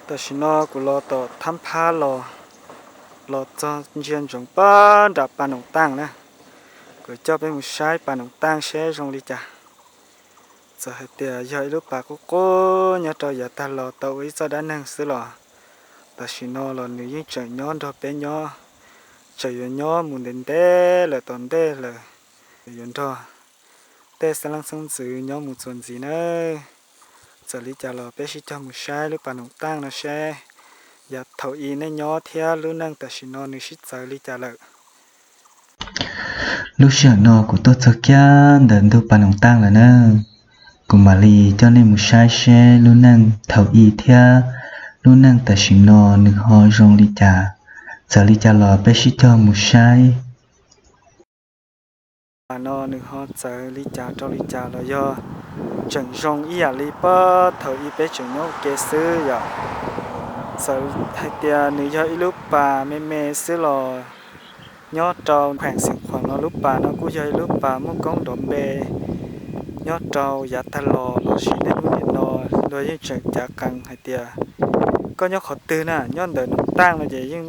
Tam sim no kuv los tom thab phab los, los txog ntsia ntsoov pab nram pas noom taaj na. Kuv coj peb mus saib pas noom taaj seb zoo li cas. Txawm hais tias yog ib lub pas qub qub nyob rau yav tag los tau ua ib txoj dab neeg xwb los, tam sim no los nws yeej tseem nyob nrog peb nyob, tseem yuav nyob mus ntev ntev lawm tom ntej lawm, yuav nrog tej xeeb leej xeeb ntxwv nyob mus txuas ntxiv nawb. Txawm li cas los peb sib cog mus saib lub pas noom taaj no seb yav thaum i nej nyob thiab lub neej tam sim no nws sib txawv li cas lawm. Lub sij hawm no kuv tuaj txog kiag ntawm ntug pas noom taaj lawm na. Kuv mam li coj nej mus saib seb lub neej thaum i thiab lub neej tam sim no nws ho zoo li cas. Txawm li cas los peb sib cog mus saib. Pas no nws ho txawv li cas rau li cas los yog tseem zoo ib yam li pab thaum i peb tseem nyob ua ke xwb yom. Txawm hais tias nws yog ib lub pas me me xwb los nyob rau kheem Xeev Khuam no lub pas no kuj yog ib lub pas muaj koob nrov npe nyob rau yav tag los los sis niaj hnub nim no luag yeej tseem cav qees hais tias koj nyob qhov twg na. Nyob ntawm noom taaj no ces yeej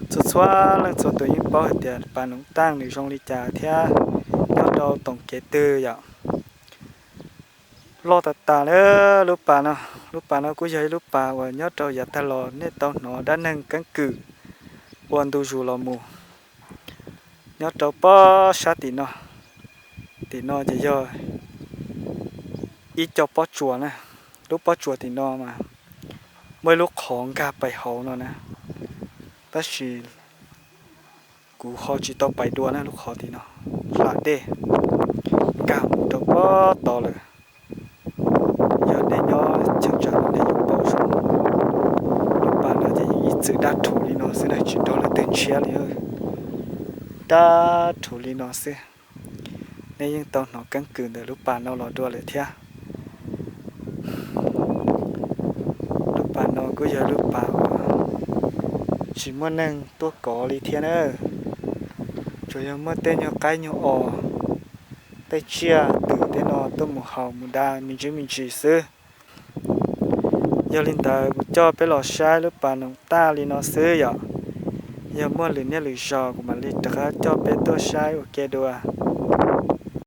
txhua txhua leej txhua tus yeej paub hais tias pas noom taaj nws zoo li cas thiab nyob rau toom kev twg yom. Loj tas tas li lub pas no. Lub pas no kuj yog ib lub pas uas nyob rau yav tag los nej tau hnov dab neeg keeb kwm ua ntu zus los mus. Nyob rau pob sab tim no, tim no ces yog ib co pob tsuas na. Lub pob tsuas tim no mas muaj ib lub qhov nkag pais hauv no na, tab sis kuv ho tsis tau pais dua na. Lub qhov tim no hla dej nkag mus rau pob tod lawm. Yog nej nyob cheem tsam nej yuav paub zoo. Lub pas no ces yeej ib txwm dab rhuv li no xwb na, tsis nrog leej twg ntshiab li. Dab rhuv li no xwb. Nej yeej tau hnov keeb kwm ntawm lub pas no los dua lawm thiab. Lub pas no kuj yog lub pas uas tsis muaj neeg tuaj kov li thiab na. Tsuas yog muaj tej nyuag qaib nyuag os, tej tsiaj twm tej no tuaj mus haus mus da me ntsis me ntsis xwb. Yog li ntawd kuv coj peb los saib lub pas noom taaj li no xwb yom. Yog muaj lwm niaj lwm zaus kuv mam li rov qab coj peb tuaj saib ua ke dua.